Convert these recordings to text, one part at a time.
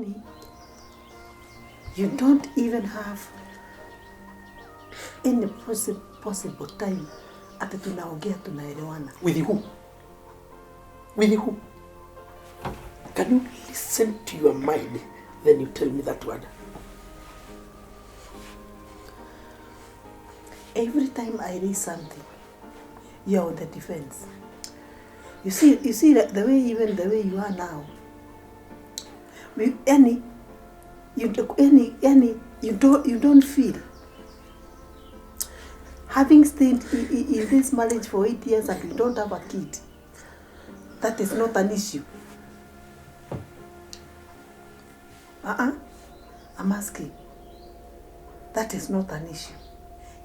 Yani, you don't even have any possible time ati tunaongea tunaelewana. With who? With who? Can you listen to your mind, then you tell me that word? Every time I read something, you're on the defense. You see the way, even the way you are now. We, any, you do, any, you don't feel. Having stayed in this marriage for 8 years and you don't have a kid, that is not an issue. Uh-uh. I'm asking. That is not an issue.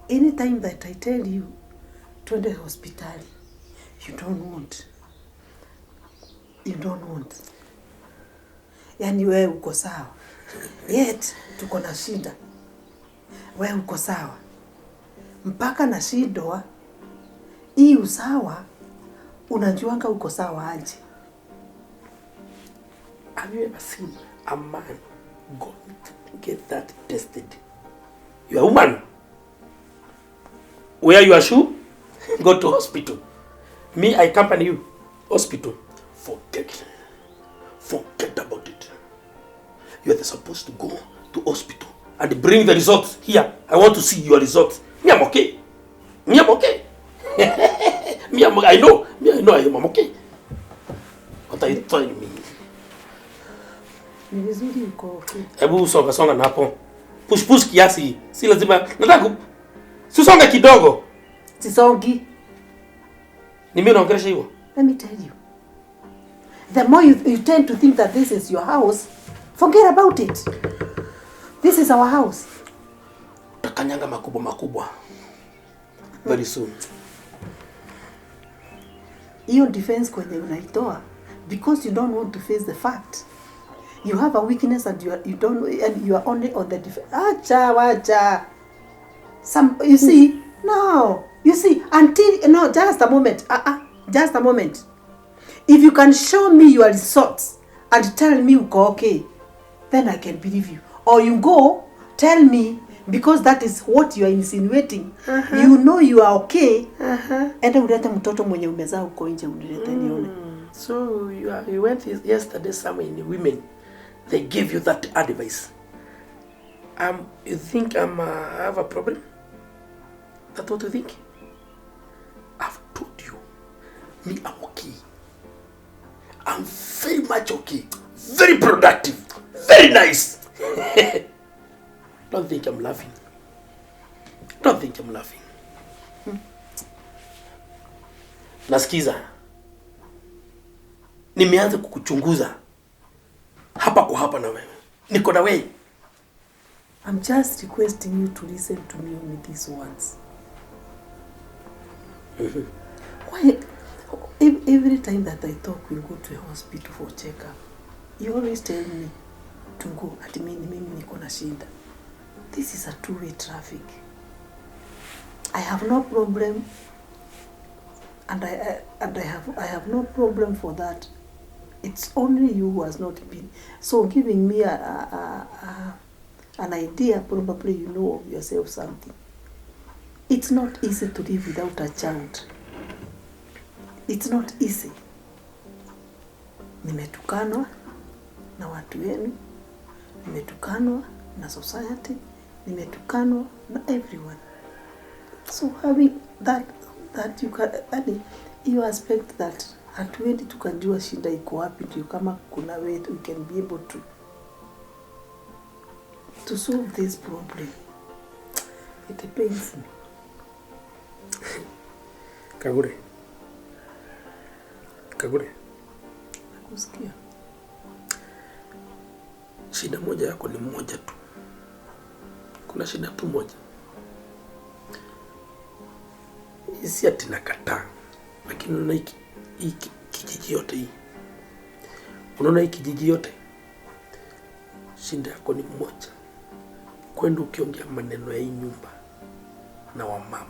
Anytime that I tell you, twende hospitali, you don't want. You don't want. Yani wewe uko sawa. Yet tuko na shida. Wewe uko sawa. Mpaka nashindwa hii usawa, unajuanga uko sawa aje? Have you ever seen a man go to get that tested? You are a woman. Wear your shoe, go to hospital. Me, I accompany you. Hospital. Forget. Forget about it. You are supposed to go to hospital and bring the results here. I want to see your results. Me, I'm okay. Me, I'm okay. Me, I know. Me, I know I am okay. What are you telling me? Ni vizuri uko okay. Hebu songa songa na hapo. Push push kiasi. Si lazima. Nataka si songa kidogo. Sisongi. Ni mimi naongelesha hivyo. Let me tell you. The more you tend to think that this is your house, forget about it. This is our house. Utakanyanga makubwa makubwa. Very soon. Hiyo defense kwenye unaitoa because you don't want to face the fact. You have a weakness and you are, you don't, and you are only on the defense. Acha wacha. Some, you see, no. You see, until, no, just a moment. Just a moment. If you can show me your results and tell me uko okay, then I can believe you. Or you go tell me, because that is what you are insinuating. You know you are okay. Enda ulete mtoto mwenye umezaa uko nje, unilete nione. So you went yesterday somewhere in women. They gave you that advice. You think I have a problem? That's what you think? I've told you. Me, I'm okay. I'm very much okay. Very productive. Very nice. Don't think I'm laughing. Don't think I'm laughing. Nasikiza. Nimeanza kukuchunguza hapa kwa hapa na wewe. Niko na wewe. I'm just requesting you to listen to me only this once. Why, every time that I talk, we go to a hospital for checkup. You always tell me to go. Ati mimi niko na shida. This is a two-way traffic. I have no problem, and I have no problem for that. It's only you who has not been. So giving me an idea, probably you know of yourself something. It's not easy to live without a child. It's not easy. Nimetukanwa na watu wenu, nimetukanwa na society, nimetukanwa na everyone. So having that you can, yani hiyo aspect that hatuendi tukajua shida iko wapi, ndio kama kuna way we can be able to solve this problem. It pains me. Kagure. Kagure. Nakusikia. Shida moja yako ni moja tu. Kuna shida tu moja. Si ati nakataa, lakini unaona hiki kijiji yote hii, unaona hii kijiji yote, shida yako ni moja, kwenda ukiongea maneno ya hii nyumba na wamama.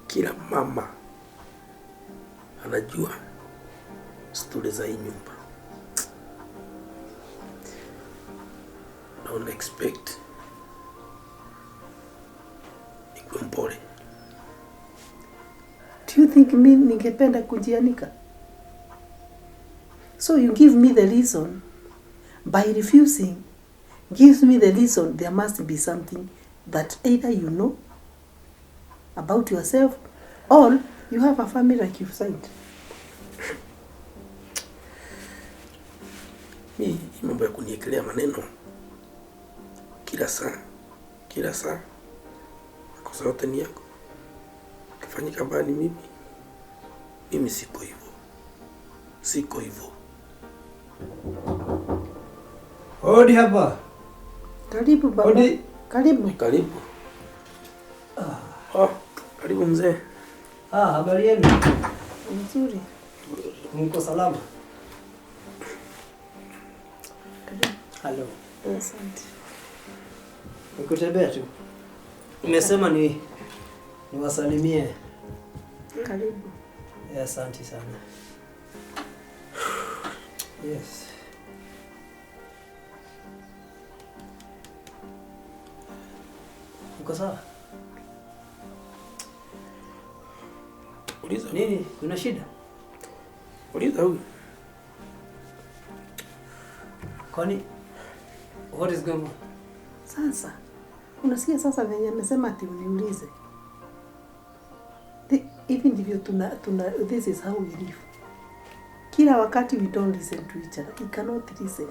Kila mama anajua stori za hii nyumba. Una expect nikuwe mpole? Do you think mi ningependa kujianika? So you give me the reason by refusing, gives me the reason there must be something that either you know about yourself or you have a family like you've said. Mi hii mambo ya kuniekelea maneno kila saa kila saa, makosa yote ni yako, kifanyika mbaya ni mimi. Mimi siko hivyo, siko hivyo. Hodi hapa. Karibu baba. Hodi. Karibu. Karibu. Oh, karibu mzee. Ah, habari yenu? Nzuri. Mko salama? Karibu. Halo. Asante. Nikutembea tu. Nimesema ni niwasalimie. Karibu. Asante sana. Yes. Uko sawa? Uliza. Nini? Kuna shida? Uliza huyu. Kwani what is going on? Sasa unasikia sasa venye amesema ati uniulize. Hivi ndivyo tuna this is how we live. Kila wakati we don't listen to each other. We cannot listen.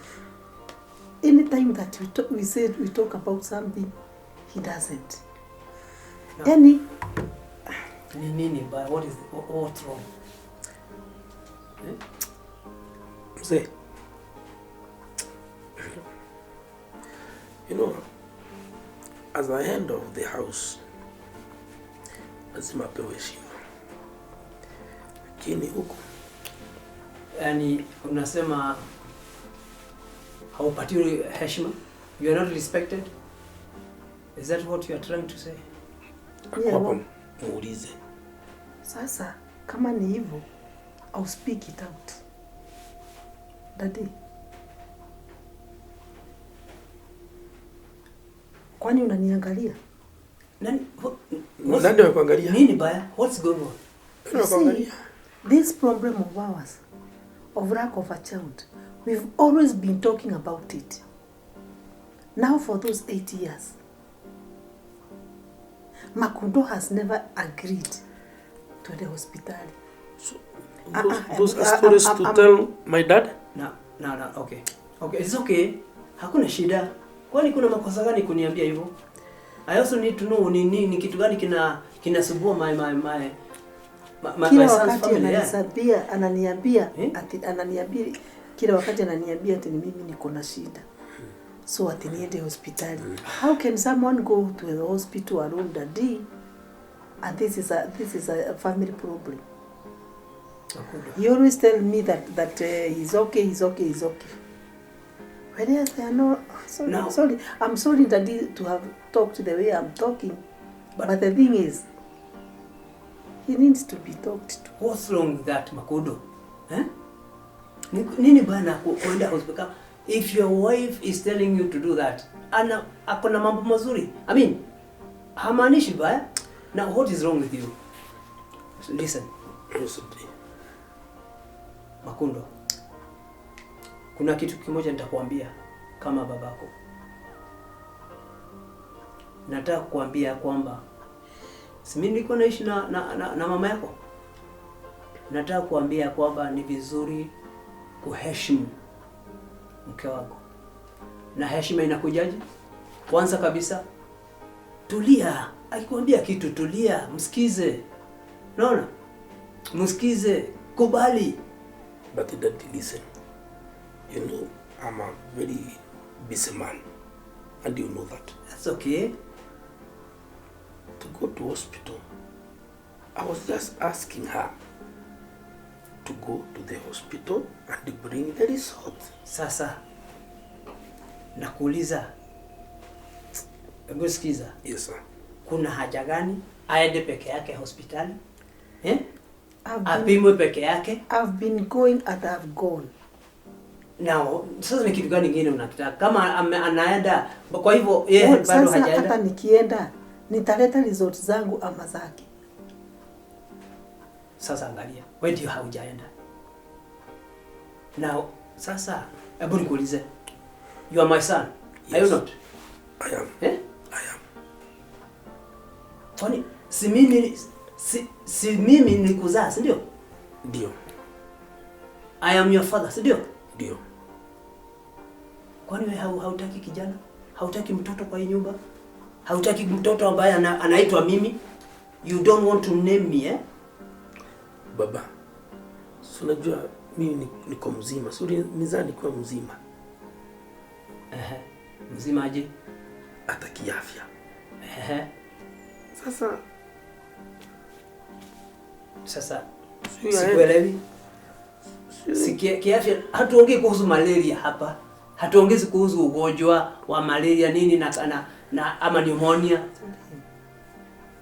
Anytime that we say we talk about something, he doesn't. No. Yani ni nini but what is what's wrong? Eh? Mzee. You know, as the head of the house, lazima apewe heshima. Lakini huku yani unasema haupatiwi heshima? You are not respected? Is that what you are trying to say? Ako hapa, muulize. Sasa kama ni hivyo, I'll speak it out. Daddy, kwani unaniangalia? Nani nani anakuangalia? Nini baya? What's going on? You see, this problem of ours, of lack of a child, we've always been talking about it. Now for those 8 years, Makundo has never agreed to the hospital. So, those are stories to tell my dad? No, okay. Okay, it's okay. Hakuna shida. Kwani kuna makosa gani kuniambia hivyo? I also need to know ni kitu gani kinasumbua my kila wakati ananiambia, ananiambia ati ananiambia kila wakati ananiambia ati mimi niko na shida. So ati niende hospitali. How can someone go to the hospital alone, daddy? And this is a family problem. He always tell me that he's okay, he's okay, he's okay. Whereas there are no, sorry, no. Sorry, I'm sorry, daddy, to have talked the way I'm talking. But the thing is, he needs to be talked to. What's wrong with that, Makudo? Eh? Nini bana kuenda hospitali? If your wife is telling you to do that, ana akona mambo mazuri. I mean, hamaanishi baya. Now what is wrong with you? Listen. Makundo, kuna kitu kimoja nitakuambia kama babako. Nataka kukuambia kwamba si mimi niko naishi na mama yako. Nataka kuambia kwamba ni vizuri kuheshimu mke wako. Na heshima inakujaje? Kwanza kabisa, tulia. Akikwambia kitu tulia, msikize. Unaona? Msikize, kubali. But daddy, listen. You know, I'm a very busy man. And you know that. That's okay. To go to hospital, I was just asking her to go to the hospital and bring the result. Sasa, nakuuliza. Hebu sikiza. Yes, sir. Kuna haja gani aende peke yake hospitali? Eh? Apimwe peke yake? I've been going and I've gone. Now, sasa ni kitu gani kingine unakitaka? Kama anaenda, kwa hivyo yeye Oh, bado sasa hajaenda. hata nikienda nitaleta results zangu ama zake. Sasa angalia, wewe ndio haujaenda. Now, sasa hebu nikuulize. You are my son. Are you Yes. not? I am. Eh? I am. Kwani si mimi nilikuzaa, si ndio? Ndio. I am your father, si ndio? Ndio. Kwani wewe hautaki kijana? Hautaki mtoto kwa hii nyumba? Hautaki mtoto ambaye anaitwa mimi? You don't want to name me, eh? Baba, si unajua mimi niko mzima. Si ulinizaa nikiwa mzima? Ehe. Mzima aje? Hata kiafya. Ehe. Sasa Sasa si aende. sikuelewi. Si kiafya hatuongei kuhusu malaria hapa. Hatuongezi kuhusu ugonjwa wa malaria nini na ama pneumonia.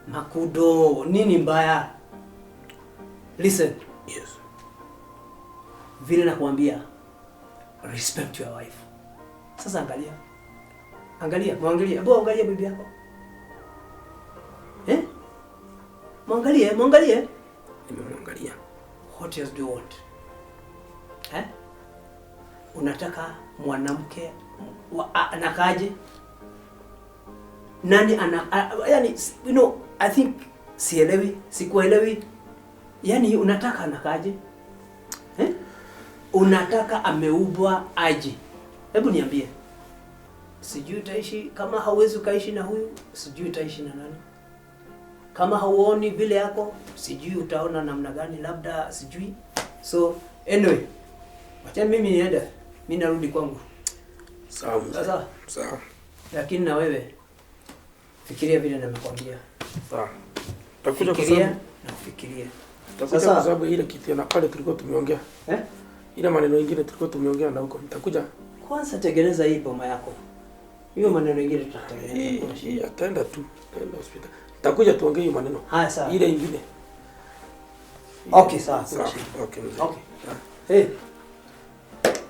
Makudo, nini mbaya? Listen, Yes. vile nakuambia, respect your wife. Sasa angalia. Angalia, mwangalie. Hebu angalia bibi yako. Eh? Mwangalie, mwangalie. Nimemwangalia. What else do you want? Eh? Unataka mwanamke anakaje? Nani ana yani, I think sielewi, sikuelewi. Yani unataka anakaje? Eh? Unataka ameubwa aje? Hebu niambie. Sijui utaishi kama hauwezi ukaishi na huyu, sijui utaishi na nani? Kama hauoni vile yako, sijui utaona namna gani, labda sijui. So anyway, wacha mimi niende, mimi narudi kwangu. Sawa mzee. Sasa Sawa. lakini na wewe fikiria vile nimekwambia. Sawa. Takuja kwa Fikiria sababu na ufikirie. takuja Sasa- kwa sababu ile kitu na pale tulikuwa tumeongea. Eh? Ile maneno mengine tulikuwa tumeongea na huko. Nitakuja. Kwanza tengeneza hii boma yako. Hiyo maneno mengine tutatengeneza. Hii Hakuna shida. hii ataenda tu. Ataenda hospitali. Nitakuja tuongee hiyo maneno. Haya sawa. Ile ingine. Okay, sawa. Hakuna Sawa. shida. Okay mzee. Okay. Hey,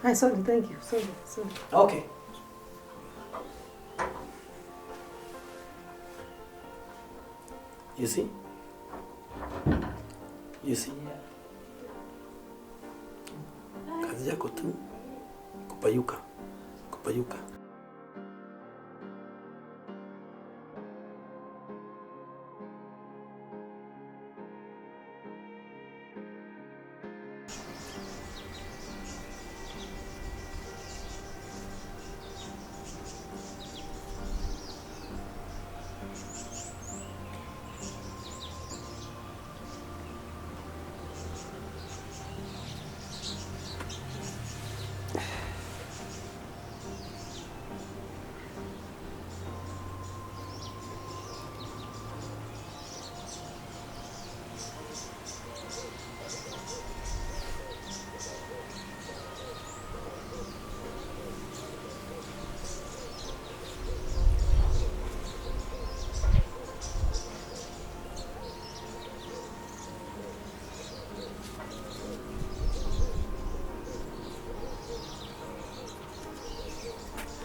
Hi, sorry, thank you. Sorry, sorry. okay. You see? You see? Kazi yako tu kupayuka, kupayuka.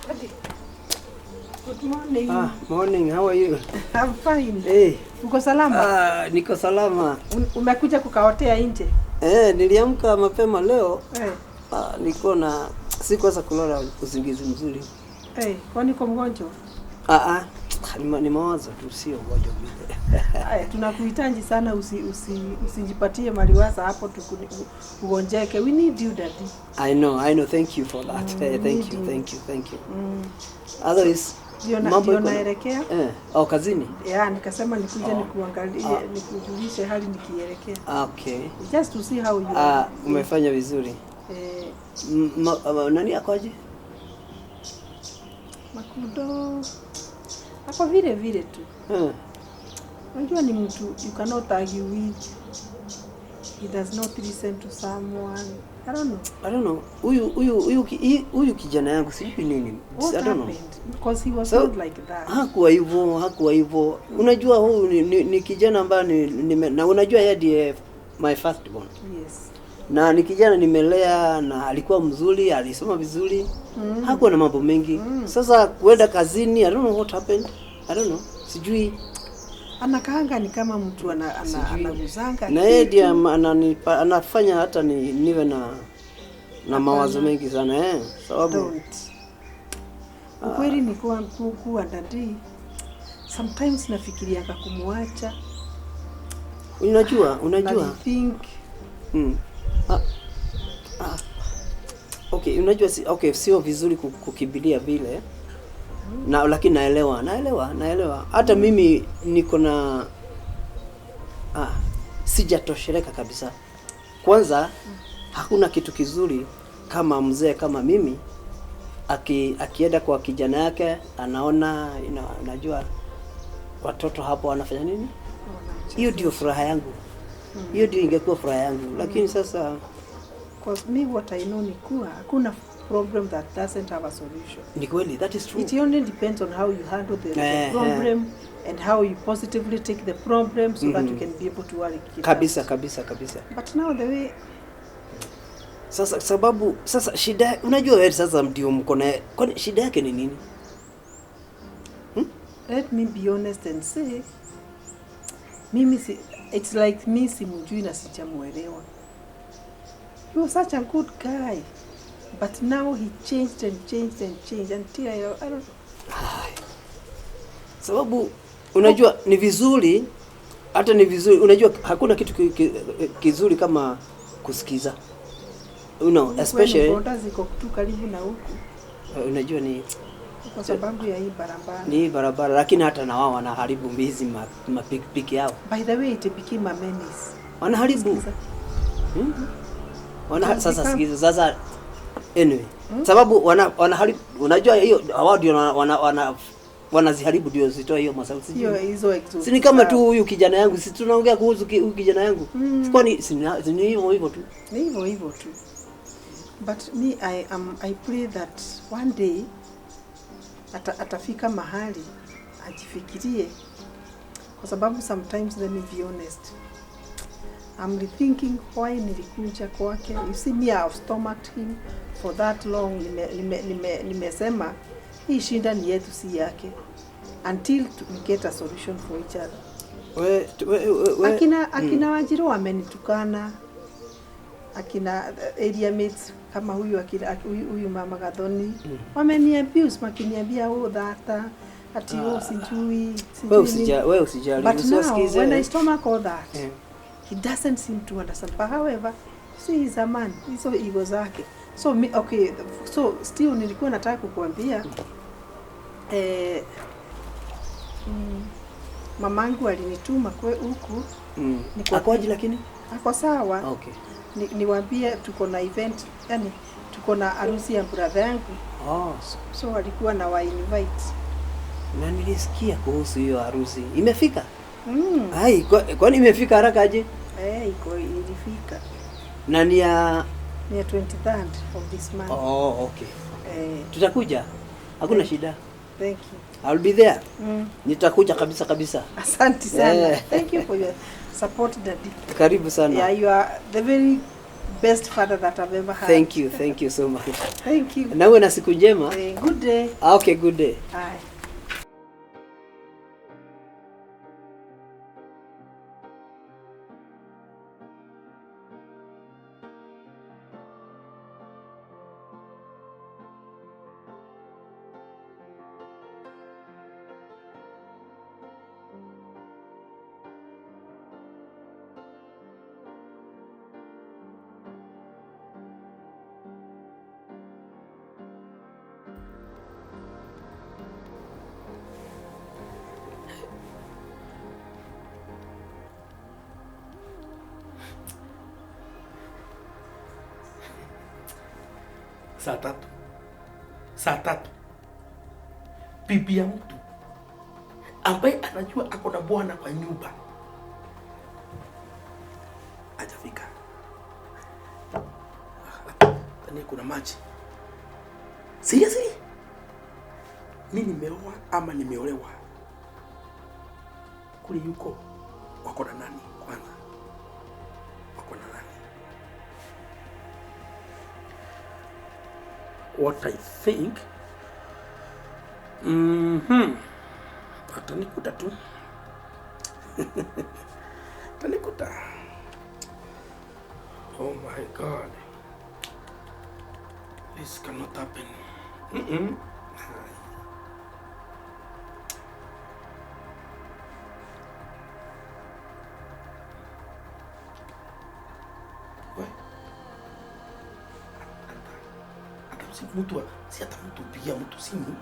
Daddy. Good morning. Ah, morning. How are you? I'm fine. Hey. Uko salama? Ah, niko salama. Umekuja kukaotea nje? Eh, niliamka mapema leo. Eh. Ah, niko na sikuweza kulala usingizi mzuri. Eh, kwani uko mgonjwa? Ah ah, ni mawazo tu, sio ugonjwa vile. Haya, tunakuhitaji sana, usijipatie maliwaza hapo ugonjeke. We need you, daddy. I know, I know. Thank you for that. We Thank need you, you. thank you, thank you. Otherwise, Ndio mambo iko naelekea. Eh, oh, kazini. Ya, nikasema nikuje Oh. nikuangalie, Ah. nikujulishe hali nikielekea. Ah, okay. Just to see how you Ah, are. umefanya vizuri. Eh, Nani akoje? Makudo ako vile vile tu. Eh. Unajua ni mtu you cannot argue with. He does not listen to someone. I don't know. I don't know. Huyu kijana yangu sijui nini. What I don't know. happened? Because he was So, not like that. Hakuwa hivyo, hakuwa hivyo. Unajua huyu ni kijana ambaye ni, na unajua yeye ndiye my first born. Yes. Na ni kijana nimelea na alikuwa mzuri, alisoma vizuri. Hakuwa na mambo mengi. Sasa kuenda kazini, I don't know what happened. I don't know. Sijui. Anakaanga ni kama mtu Sijui. anaguzanga Na yeye kitu. ndiye anafanya hata niwe na mawazo mengi sana sababu Don't. Ukweli ni kuwa daddy, sometimes nafikirianga kumuacha. Unajua. Na think Okay, unajua okay, sio vizuri kukimbilia vile. Na lakini naelewa. Hata mimi niko na sijatosheleka kabisa. Kwanza hakuna kitu kizuri kama mzee kama mimi akienda kwa kijana yake anaona, unajua watoto hapo wanafanya nini? Hiyo ndio furaha yangu. Hiyo ndio ingekuwa furaha yangu. Lakini sasa 'cause me what I know ni kuwa hakuna problem that doesn't have a solution. Ni kweli, that is true. It only depends on how you handle the problem and how you positively take the problem so that you can be able to work it Kabisa, out. kabisa, kabisa. But now the way sasa sababu sasa shida, unajua wewe sasa ndio mko na, kwani shida yake ni nini? Let me be honest and say mimi si, it's like me simjui na sijamuelewa. He was such a good guy, but now he changed and changed and changed until I don't. Sababu unajua ni vizuri, hata ni vizuri, unajua hakuna kitu kizuri kama kusikiza. You know, especially boda ziko tu karibu na huku. Unajua ni kwa sababu ya hii barabara. Ni hii barabara, lakini hata na wao wanaharibu hizi mapikipiki yao. By the way, it became a menace. Wanaharibu. Sasa sikiza sasa, anyway. Sababu wanaharibu, unajua hiyo wao ndio wanaziharibu ndio zitoe hiyo masauti. Hiyo hizo exhaust. Si ni kama tu huyu kijana yangu, si tunaongea kuhusu huyu kijana yangu. Kwani si ni hivyo hivyo tu. Ni hivyo hivyo tu. But me I pray that one day atafika mahali ajifikirie, kwa sababu sometimes, let me be honest, I'm rethinking why nilikuja kwake. You see me, I have stomached him for that long. Nimesema hii shinda ni yetu si yake until we get a solution for each other. Akina Wanjiru wamenitukana, akina area mates kama huyu huyu mama Gathoni wameni abuse, wakiniambia oh that ati oh sijui. Wewe usijali, usiwasikize. When I stomach all that, he doesn't seem to understand. But however, see, he's a man, hizo ego zake. So me, okay, so still nilikuwa nataka kukuambia mamangu alinituma kwa huku. Akoje lakini? Ako sawa. Okay. Niwaambie tuko na event, yani tuko na harusi ya brother yangu. Oh, so alikuwa na wa invite. Na nilisikia kuhusu hiyo harusi. Imefika? Ai, kwani imefika haraka aje? Iko ilifika. Na ni ya 23rd of this month. Oh, okay. Tutakuja. Hakuna shida. Thank you. I'll be there. Nitakuja kabisa kabisa. Asante sana. Thank you for your support, Daddy. Karibu sana. Yeah, you are the very best father that I've ever had. Thank you. Thank you so much. Thank you. Na uwe na siku njema. Good day. Okay, good day. Bye. Saa tatu bibi ya mtu ambaye anajua ako na bwana kwa nyumba hajafika. Tani kuna maji. Seriously? Mimi nimeoa ama nimeolewa? Kule yuko wako na nani kwanza? Wako na nani? what I think. Atanikuta tu. Atanikuta. Oh my God. This cannot happen. Mtu si hata mtu pigia mtu simu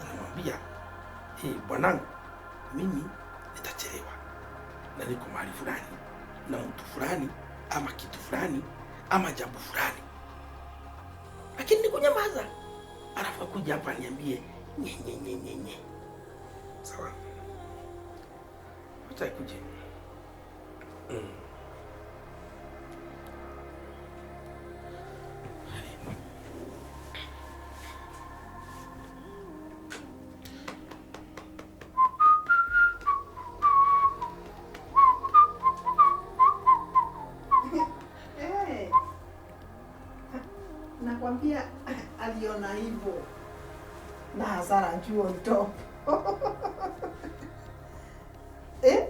anamwambia bwanangu, mimi nitachelewa na niko mahali fulani na mtu fulani ama kitu fulani ama jambo fulani, lakini nikunyamaza, alafu akuja hapa niambie nye nye nye nye nye. Sawa, acha ikuje. Nakwambia aliona hivyo na hasara juu on top. Eh?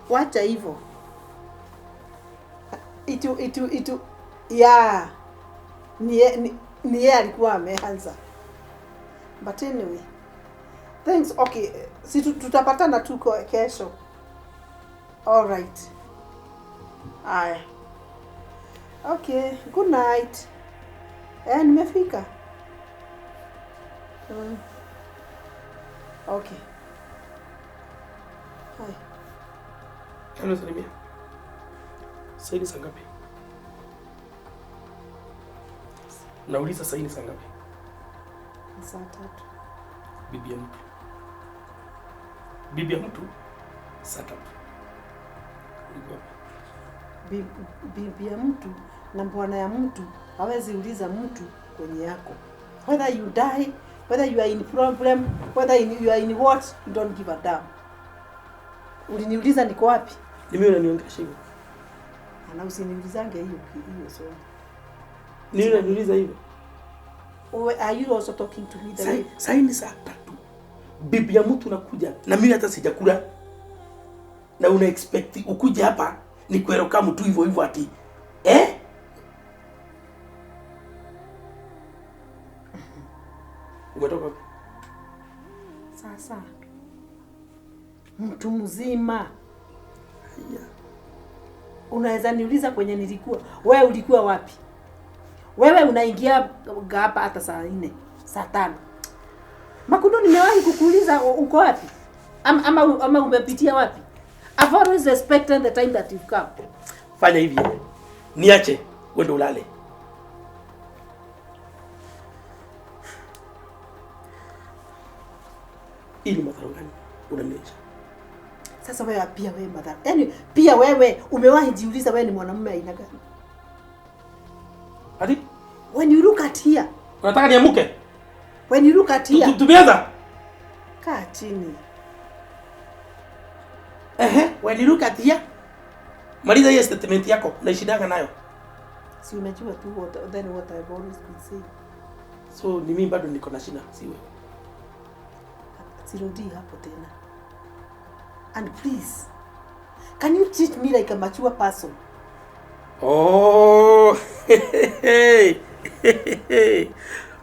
Wacha hivyo. Itu ya ni yeye alikuwa ameanza. But anyway, thanks. Okay, si tutapatana tu kesho. All right. Aya. Okay, good night. Nimefika. Okay. Hi. Hello, Salimia. Saini saa ngapi? Nauliza saini saa ngapi? Saa 3. Bibi ya mtu. Bibi ya mtu saa 3. Ulikuwa wapi? Bibi ya mtu na bwana ya mtu hawezi uliza mtu kwenye yako. Whether you die, whether you are in problem, whether you are in what, you don't give a damn. Uliniuliza niko wapi? Ni mimi unaniongelesha hivyo. Ana usiniulizange hiyo swali. Ni mimi unaniuliza hivyo. Are you also talking to me the way? Saini saa 3. Bibi ya mtu unakuja na mimi hata sijakula. Na una expect ukuje hapa ni kueroka mtu hivyo hivyo ati. Eh? Umetoka wapi? Sasa mtu mzima. Yeah. Unaweza niuliza kwenye nilikuwa. Wewe ulikuwa wapi? Wewe unaingia hapa hata saa 4, saa 5. Makundo, nimewahi kukuuliza uko wapi? Ama umepitia wapi? I've always respected the time that you've come. Fanya hivi. Niache uende ulale. Ili madhara gani unaniacha? Sasa wewe pia wewe madhara. Yaani pia wewe umewahi jiuliza wewe ni mwanamume aina gani? Ati? When you look at here. Unataka niamuke? When you look at here. Tumeanza? Kaa chini. When you look at here. Maliza hiyo statement yako, unaishidanga nayo. Si umejua tu what I've always been saying. So ni mimi bado niko na shida, si wewe. Sirudi hapo tena. And please, can you treat me like a mature person? Oh,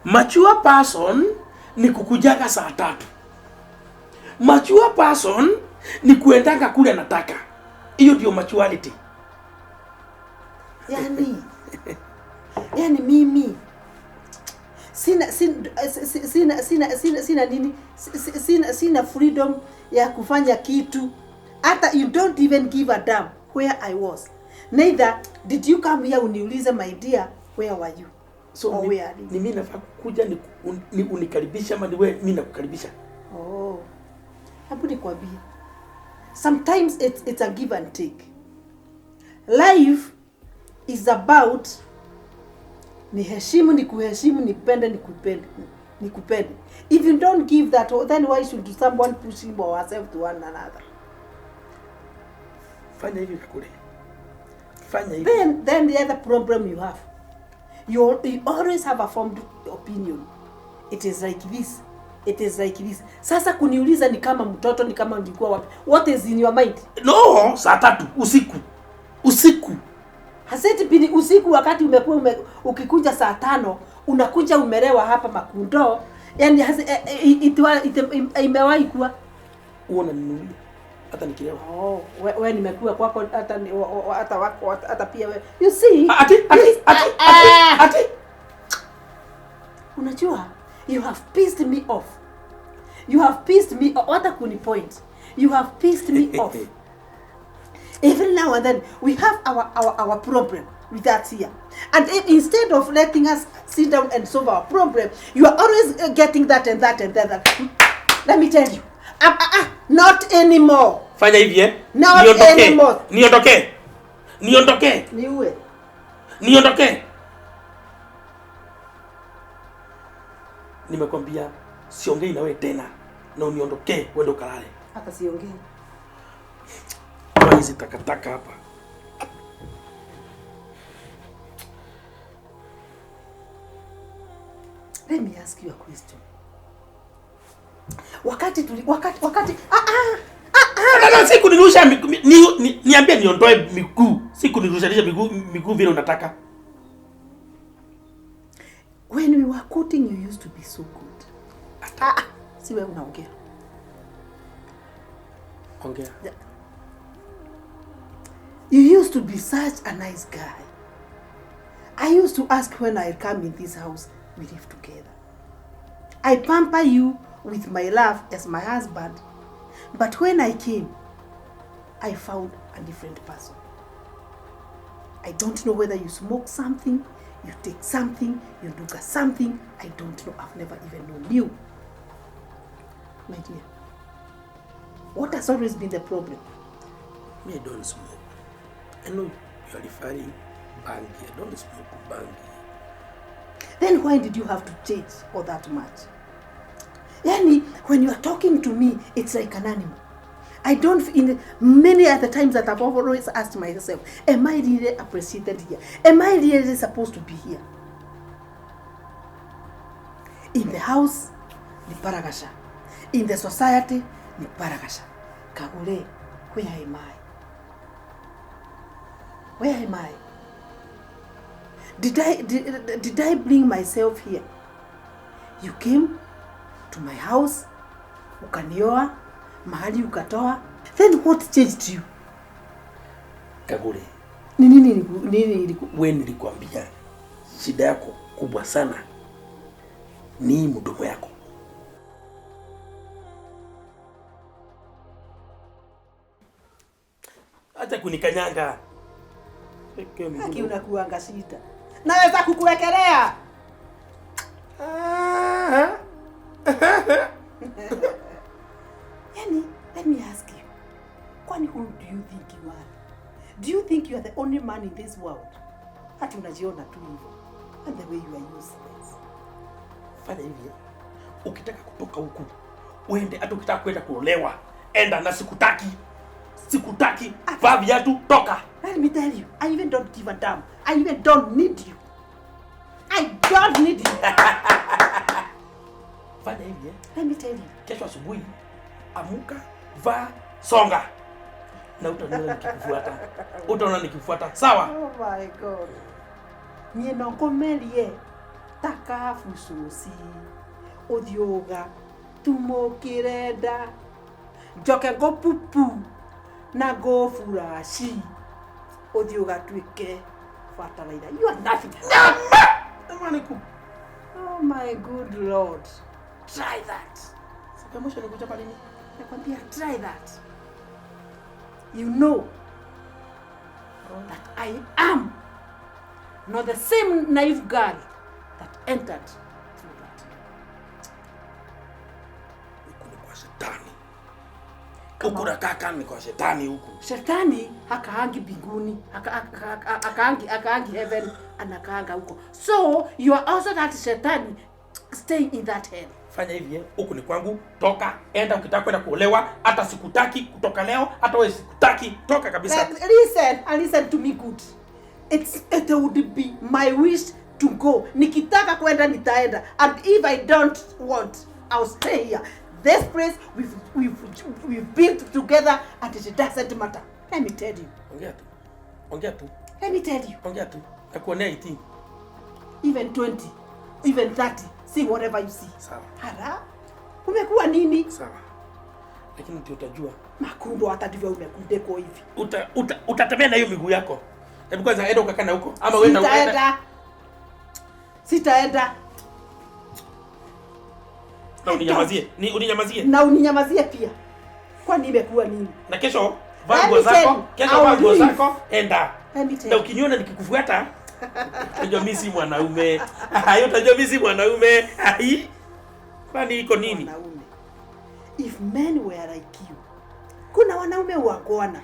mature person ni kukujaga saa 3. Mature person ni kuendanga kule nataka. Hiyo ndio maturity. Yani mimi sina nini, sina freedom ya kufanya kitu. Hata you don't even give a damn where I was. Neither did you come here uniulize, my dear, where were you? So or where are you? Ni mimi nafaa kukuja ni unikaribisha ama ni wewe mimi nakukaribisha? Oh. Hapo nikwambie. Sometimes it's a give and take. Life is about niheshimu, nikuheshimu, nipende, nikupende, nikupende. If you don't give that, then why should someone push him or herself to one another? Fanya hivi kule. Fanya hivi. Then the other problem you have. You always have a formed opinion. It is like this. It is like this. Sasa kuniuliza ni kama mtoto, ni kama nilikuwa wapi? What is in your mind? No, saa tatu usiku. Usiku. Haseti pili usiku wakati umekuwa ukikunja saa 5, unakuja umelewa hapa Makundo. Yaani imewahi kuwa uona ninunulie hata nikilewa. Oh, wewe nimekuwa kwako hata hata wako hata pia wewe. You see? Ati ati ati ati. Unajua, you have pissed me off. You have pissed me off. Hata kuni point. You have pissed me off. Every now and then we have our problem with that here. And if, instead of letting us sit down and solve our problem, you are always getting that and that and that. That. Let me tell you. Not anymore. Fanya hivi eh? Not anymore. Niondoke. Niondoke. Niue. Niondoke. Nimekwambia siongei na wewe tena. Na uniondoke uende ukalale. Hata siongei. Kwa hizi takataka hapa. Let me ask you a question. Wakati No, siku nirusha niambie niondoe miguu. Siku nirusha miguu vile unataka. When we were courting, you used to be so good. Si wewe unaongea. Ongea. You used to be such a nice guy. I used to ask when I come in this house, we live together. I pamper you with my love as my husband. But when I came, I found a different person. I don't know whether you smoke something, you take something, you do something. I don't know. I've never even known you. My dear, what has always been the problem? Me, I don't smoke. I know you are referring bangi. I don't smoke bangi. Then why did you have to change all that much? Yani, when you are talking to me, it's like an animal. I don't, in many other times that I've always asked myself, am I really appreciated here? Am I really supposed to be here? In the house, ni paragasha. In the society, ni paragasha. Kagure, where am I? Where am I? Did I bring myself here? You came to my house, ukanioa, mahali ukatoa. Then what changed you? Kagure. Nini? Wewe nilikwambia shida yako kubwa sana ni mdomo yako. Acha kunikanyanga. Haki unakuanga shida. Naweza kukuwekelea. Yani, let me ask you. Kwani who do you think you are? Do you think you are the only man in this world? Hata unajiona tu hivyo. And the way you are useless. Fanya hivi. Ukitaka kutoka huku, uende. Hata ukitaka kwenda kuolewa, enda na sikutaki. Sikutaki. Vaa viatu, toka. Let me tell you, I even don't give a damn. I even don't need you. I don't need you. Fanya hivi eh? Let me tell you. Kesho asubuhi, amuka, vaa, songa. Na utaona nikikufuata. Utaona nikifuata. Sawa? Oh my God. Nye nonkomelie takafususi. Odioga tumokirenda. Njoke ngopupu na ngofurashi. Odioga tuike fertilizer. You are nothing. Oh my good Lord. Try that. Sikamusha nikuja pale nini? Nakwambia try that. You know that I am not the same naive girl that entered through that. Huku ni kwa shetani. Huku nakaka ni kwa shetani huku. Shetani hakaangi binguni, hakaangi heaven, anakaanga huko. So you are also that shetani staying in that hell. Fanya hivi huku ni kwangu, toka, enda ukitaka kwenda kuolewa, hata sikutaki kutoka leo, hata wewe sikutaki, toka kabisa. Listen, and listen to me good. It would be my wish to go. Nikitaka kwenda nitaenda, and if I don't want, I'll stay here. This place we've built together and it doesn't matter. Let me tell you. Ongea tu. Ongea tu. Let me tell you. Ongea tu. Nakuonea 18. Even 20, even 30, see whatever you see. Sawa. Hara, umekuwa nini? Sawa. Lakini ndio utajua. Makundo hata ndivyo umekundeko hivi. Utatembea na hiyo miguu yako. Hebu kwanza enda ukakaa na huko ama wewe Sitaenda. Sitaenda. Na uninyamazie. Ni uninyamazie. Na uninyamazie pia. Kwani imekuwa nini? Na kesho vaa nguo zako, kesho vaa nguo zako, enda. Na ukiniona nikikufuata, utajua mimi si mwanaume. Hayo utajua mimi si mwanaume. Ai. Kwani iko nini? Wanaume. If men were like you. Kuna wanaume wangwana.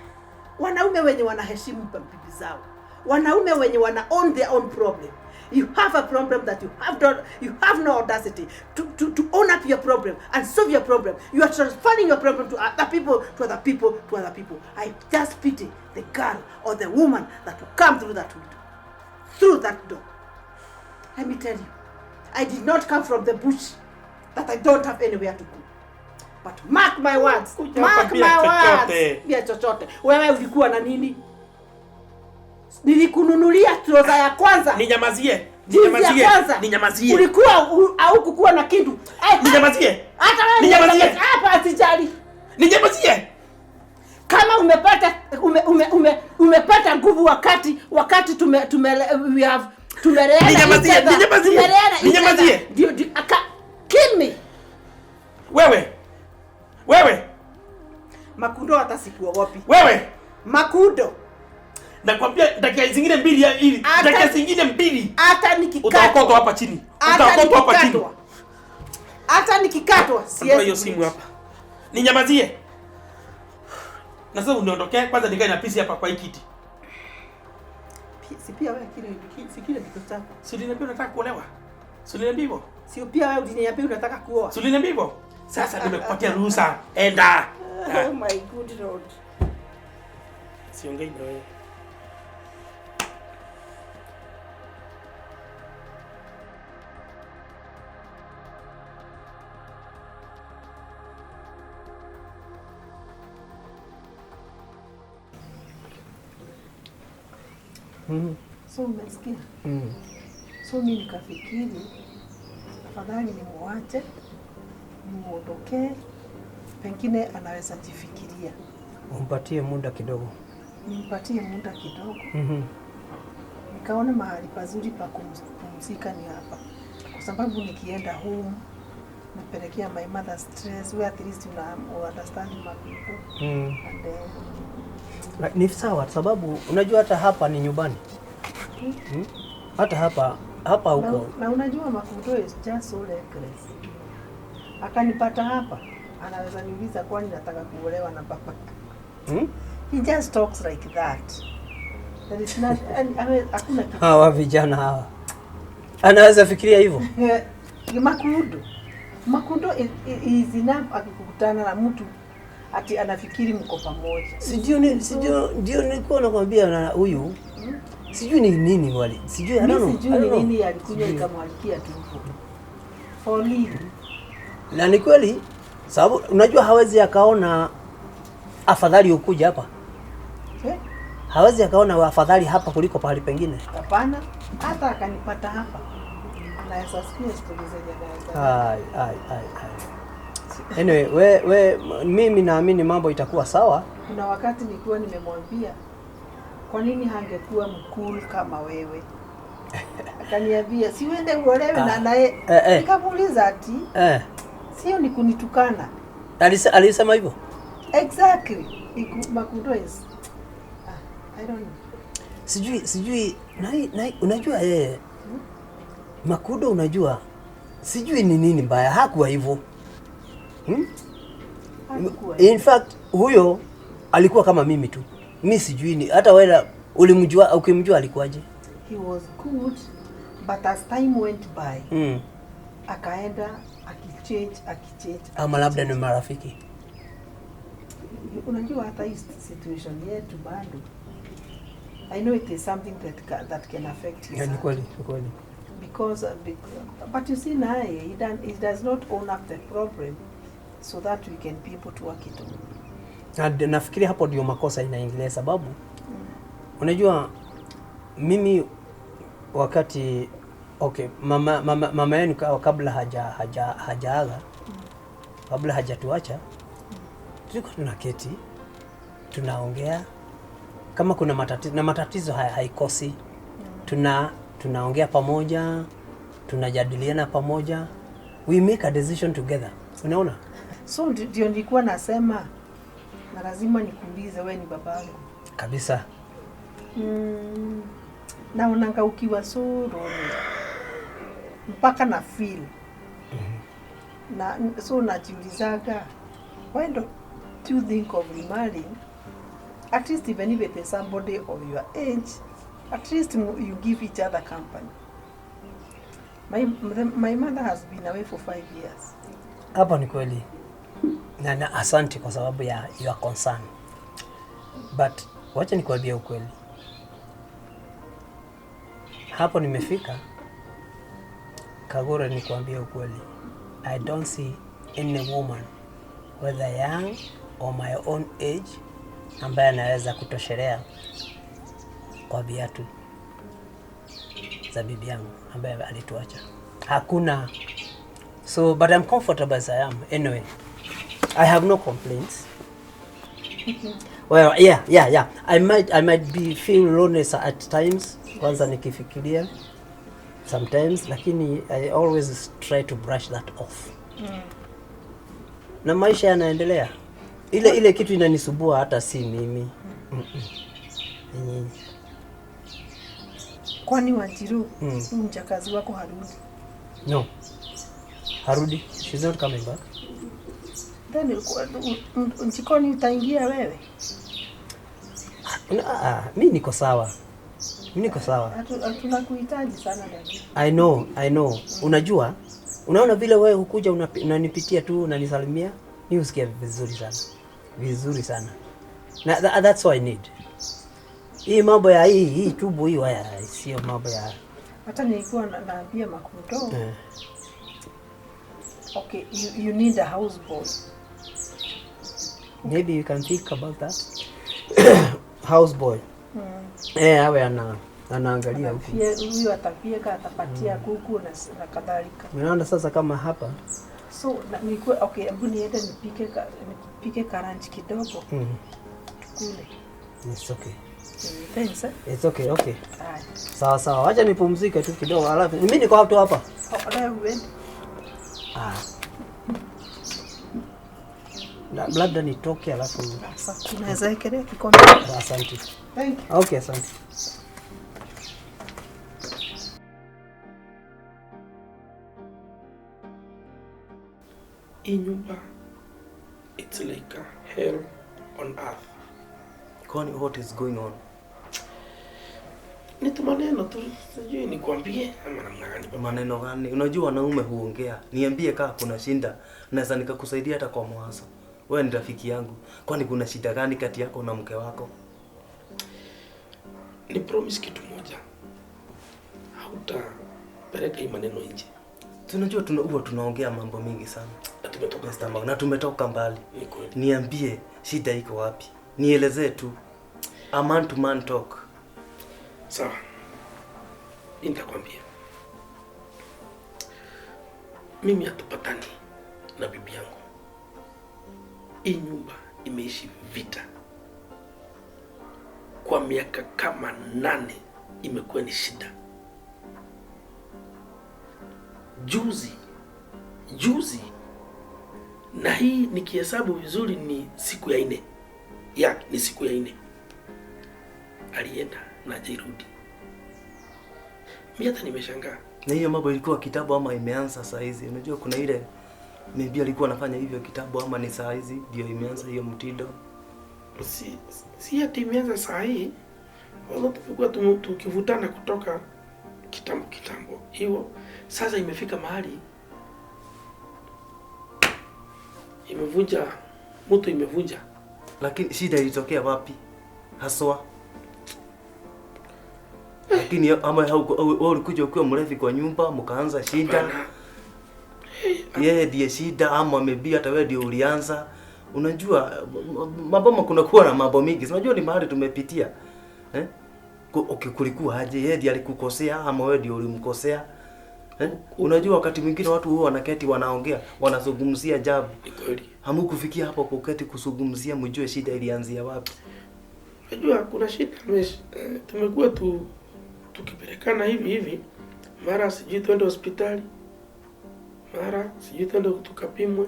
Wanaume wenye wanaheshimu bibi zao. Wanaume wenye wana own their own problem. You have a problem that you have done, you have no audacity to own up your problem and solve your problem. You are transferring your problem to other people, to other people, to other people. I just pity the girl or the woman that will come through that window, through that door. Let me tell you, I did not come from the bush that I don't have anywhere to go. But mark my words, mark my words. Bila chochote. Wewe ulikuwa na nini? Nilikununulia trouser ya kwanza. Ninyamazie. Ninyamazie. Ninyamazie. Ulikuwa au kukuwa na kitu. Ninyamazie. Hata wewe ninyamazie. Hapa sijali. Ninyamazie. Kama umepata umepata nguvu wakati tume we have tumeleana. Ninyamazie. Ninyamazie. Ninyamazie. Kill me. Wewe. Wewe. Makundo hata sikuogopi. Wewe. Makundo. Nakwambia dakika zingine mbili hivi. Dakika zingine mbili. Hata nikikatwa. Utaokotwa hapa chini. Utaokotwa hapa chini. Hata nikikatwa siwezi. Hiyo simu hapa. Ninyamazie. Na sasa uniondoke kwanza nikae na pisi hapa kwa hii kiti. Si pia wewe kile si kile kitu chako. Si uliniambia unataka kuolewa? Si uliniambia hivyo? Si pia wewe uliniambia unataka kuoa? Si uliniambia hivyo? Sasa nimekupatia ruhusa. Enda. Oh my good Lord. Siongei na wewe. So umesikia? So mimi nikafikiri afadhali nimuache, nimuondokee, pengine anaweza jifikiria. Umpatie muda kidogo. Nimpatie muda kidogo. Nikaona mahali pazuri pa kupumzika ni hapa. Kwa sababu nikienda home napelekea my mother stress, where at least una understand my people. And then ni sawa sababu unajua hata hapa ni nyumbani. Hata hapa huko. Na unajua Makundo is just so reckless. Akanipata hapa, anaweza niuliza kwani nataka kuolewa na baba. He just talks like that. There is not hakuna kitu. Hawa vijana hawa. Anaweza fikiria hivyo. Makundo. Makundo is enough akikutana na mtu ati anafikiri mko pamoja. Sijui ndio nilikuwa nakwambia na huyu. Sijui ni nini wali. Sijui I don't know. Sijui ni nini alikunywa ikamwalikia tu huko. For real. Na ni kweli sababu unajua hawezi akaona afadhali ukuja hapa. Eh? Hawezi akaona afadhali hapa kuliko pahali pengine. Hapana, hata akanipata hapa. Anaweza sikia stories zenye anaweza. Ai. Anyway, we mimi naamini mambo itakuwa sawa. Kuna wakati nilikuwa nimemwambia kwa nini hangekuwa mkul kama wewe? Akaniambia si uende uolewe na naye. Nikamuuliza ati sio ni kunitukana. Alisema hivyo? Exactly. Makundo is I don't know. Sijui na unajua yeye Makundo unajua sijui ni nini mbaya, hakuwa hivyo. In fact huyo alikuwa kama mimi tu. Mimi sijui ni hata wewe ulimjua, ukimjua alikuwaje? He was good, but as time went by akaenda akichange. Ama labda ni marafiki. Unajua hata hii situation yetu bado. I know it is something that can affect his heart. Ni kweli. Because, but you see naye he does not own up the problem so that we can be able to work it on. Na nafikiri hapo ndio makosa inaingilia, sababu unajua mimi wakati, okay, mama yenu kabla hajaaga, kabla hajatuacha, tulikuwa tunaketi tunaongea kama kuna matatizo, na matatizo haya haikosi, tunaongea pamoja, tunajadiliana pamoja, we make a decision together, unaona. So ndio nilikuwa nasema na lazima nikuulize, wewe ni babangu Kabisa. Naonanga ukiwa so lonely mpaka na feel na so najiulizaga, why don't you think of remarrying? At least even if it is somebody of your age, at least you give each other company. My mother has been away for 5 years. Hapo ni kweli na asante kwa sababu ya your concern, but wacha nikuambie ukweli, hapo nimefika Kagure, nikuambie ukweli, I don't see any woman, whether young or my own age, ambaye anaweza kutoshelea kwa viatu za bibi yangu ambaye alituacha. Hakuna. So, but I'm comfortable as I am. Anyway, I have no complaints. Well, yeah. I might be feel lonely at times. Kwanza nikifikiria sometimes, lakini I always try to brush that off. Na maisha yanaendelea. Ile kitu inanisumbua hata si mimi. Ni nyinyi. Kwani Wanjiru, huyu mjakazi wako harudi? No. Harudi. She's not coming back. Then jikoni utaingia wewe? Ah, mi niko sawa. Mi niko sawa. Tunakuhitaji sana, daddy. I know, I know. Unajua, unaona vile wewe hukuja unanipitia tu unanisalimia, mi husikia vizuri sana. Vizuri sana. Na that's what I need. Hii mambo ya hii tubu hii waya sio mambo ya Hata nilikuwa naambia Makundo, okay, you need a house boy. Maybe you can think about that. Houseboy. Eh, awe anaangalia huku. Huyu atafyeka, atapatia kuku na kadhalika. Unaona sasa kama hapa So nilikuwa, okay, hebu niende nipike ka lunch kidogo tukule. It's okay. Thanks, eh? It's okay, okay. Haya. Sawa sawa, wacha nipumzike tu kidogo alafu mimi niko hapo tu hapa. Oh, leo uende. Ah. Labda nitoke alafu Sasa unaweza ekelea kikombe. Asante. Thank you. Okay, asante. Hii nyumba, it's like a hell on earth. Kwani what is going on? Ni tu maneno tu, sijui nikwambie ama namna gani, baba. Maneno gani? Unajua wanaume huongea. Niambie kaa kuna shinda, naweza nikakusaidia hata kwa mawazo. Wewe ni rafiki yangu. Kwani kuna shida gani kati yako na mke wako? Ni promise kitu moja, hautapeleka hii maneno nje. Tunajua huwa tunaongea mambo mingi sana. Na tumetoka Mr. Mau, na tumetoka mbali. Ni kweli. Niambie shida iko wapi? Nielezee tu. A man to man talk. Sawa, mi nitakwambia. Mimi hatupatani na bibi yangu. Hii nyumba imeishi vita kwa miaka kama 8, imekuwa ni shida. Juzi juzi, na hii nikihesabu vizuri ni siku ya nne, ya ni siku ya nne, alienda na hajarudi. Mi hata nimeshangaa. Na hiyo mambo ilikuwa kitambo ama imeanza saa hizi? Unajua kuna ile maybe alikuwa anafanya hivyo kitambo ama ni saa hizi ndio imeanza hiyo mtindo. Si ati imeanza saa hii, although tumekuwa tukivutana kutoka kitambo kitambo. Hivyo sasa imefika mahali imevunja mtu, imevunja. Lakini shida ilitokea wapi haswa? Lakini ama wewe ulikuja ukiwa mlevi kwa nyumba mkaanza shida. Yeye ndiye shida ama maybe hata wewe ndio ulianza. Unajua maboma kuna kuwa na mambo mingi. Unajua ni mahali tumepitia. Eh? Okay, kulikuwa aje? Yeye ndiye alikukosea ama wewe ndio ulimkosea? Eh? Unajua wakati mwingine watu huwa wanaketi wanaongea, wanazungumzia jambo. Ni kweli. Hamukufikia hapo kuketi kuzungumzia mjue shida ilianzia wapi. Unajua kuna shida tumekuwa tukipelekana hivi hivi, mara sijui twende hospitali, mara sijui twende tukapimwe,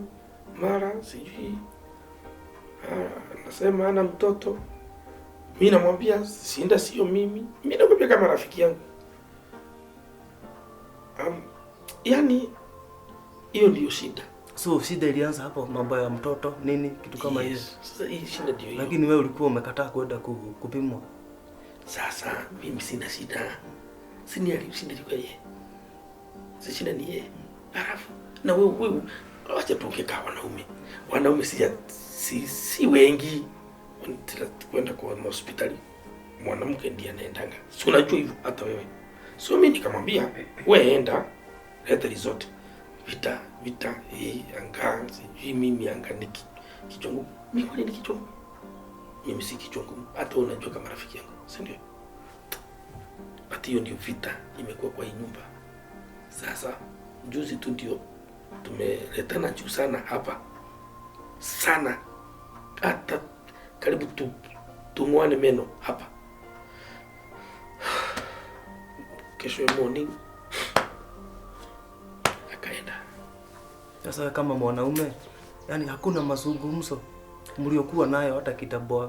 mara sijui nasema ana mtoto. Mimi namwambia shinda sio mimi. Mimi nakwambia kama rafiki yangu. Yani hiyo ndio shida. So shida ilianza hapo mambo ya mtoto nini kitu kama hiyo. Yes. Sasa hii shida ndio hiyo. Lakini wewe ulikuwa umekataa kwenda kupimwa. Sasa mimi sina shida. Sini alishinda ilikuwa yeye. Si shida ni yeye. Alafu na wewe acha tuongee kama wanaume. Wanaume si wengi kwenda kwa hospitali. Mwanamke ndiye anaendanga. Si unajua hivyo hata wewe. So mimi nikamwambia wewe enda leta result. Vita hii anga sijui mimi anga ni kichwa ngumu. Mimi kwani ni kichwa ngumu? Mimi si kichwa ngumu. Hata unajua kama rafiki yangu, si ndio? But hiyo ndio vita imekuwa kwa hii nyumba. Sasa juzi tu ndio tumeletana juu sana hapa. Sana. Hata karibu tung'oane meno hapa. Kesho morning akaenda. Sasa kama mwanaume, yani hakuna mazungumzo mliokuwa nayo hata kitambo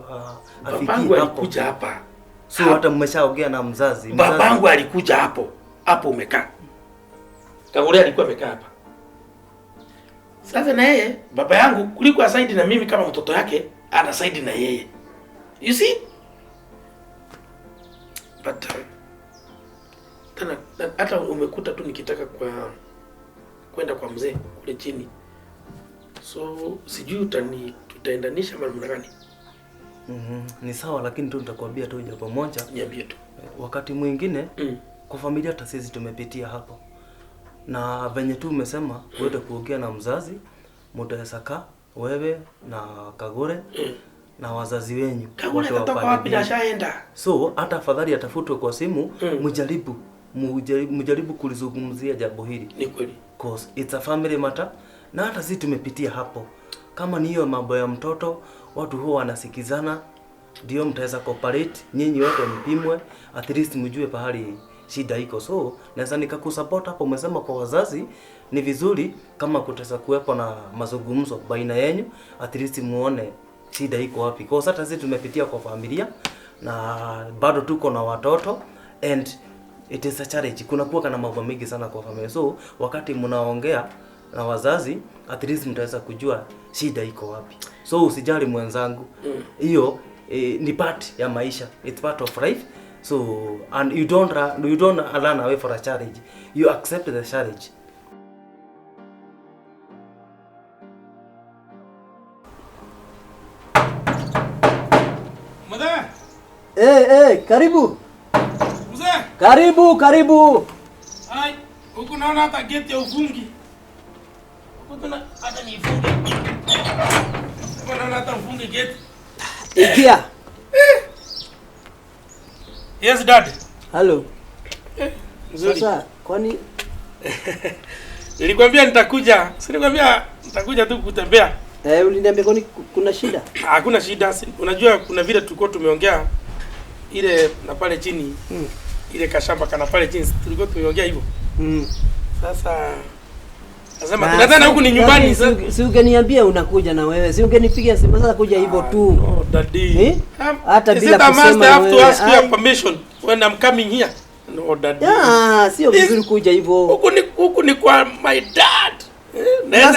afikie Babangu hapo. alikuja hapa. So hata mmeshaongea na mzazi. Babangu alikuja hapo. Hapo umekaa. Kagure alikuwa amekaa hapa. Sasa na yeye baba yangu kuliko asaidi na mimi kama mtoto yake, ana saidi na yeye. You see? But tena hata umekuta tu nikitaka kwenda kwa mzee kule chini. So sijui tutaendanisha namna gani. Ni sawa, lakini tu nitakwambia tu jambo moja. Niambie tu. Wakati mwingine kwa familia hata sisi tumepitia hapo. Na venye tu umesema uende kuongea na mzazi, mtaweza kaa wewe na Kagure na wazazi wenyu. Kagure atatoka wapi na ashaenda? So hata afadhali atafutwe kwa simu, mjaribu kulizungumzia jambo hili. Ni kweli. Cause it's a family matter. Na hata sisi tumepitia hapo. Kama ni hiyo mambo ya mtoto, watu huwa wanasikizana, ndio mtaweza cooperate, nyinyi wote mpimwe, at least mjue pahali shida iko. So naweza nikakusupport hapo. Umesema kwa wazazi ni vizuri kama kutaweza kuwepo na mazungumzo baina yenu, at least muone shida iko wapi. Kwa hata sisi tumepitia kwa familia na bado tuko na watoto and it is a challenge. Kuna kuwa na mambo mengi sana kwa familia. So wakati mnaongea na wazazi, at least mtaweza kujua shida iko wapi. So usijali mwenzangu. Hiyo ni part ya maisha. It's part of life. So and you don't run away for a challenge. You accept the challenge. Mzee. Eh, karibu. Mzee. Karibu. Ai, huku naona hata gate ya ufungi. Huku tuna hata nifunge. Naona hata ufungi gate. Ingia. Yes dad. Hello. Mzuri. Sasa kwani nilikwambia nitakuja. Si nilikwambia nitakuja tu kutembea. Uliniambia kwani kuna shida? Hakuna shida. Unajua kuna vile tulikuwa tumeongea ile na pale chini. Ile kashamba kana pale chini tulikuwa tumeongea hivyo. Sasa nasema tunataka huku ni nyumbani sasa. Si ungeniambia unakuja na wewe. Si ungenipigia simu sasa kuja hivyo tu. No daddy. Hata bila kusema. I have to ask your permission when I'm coming here. No daddy. Yeah, sio vizuri kuja hivyo. Huku ni kwa my dad.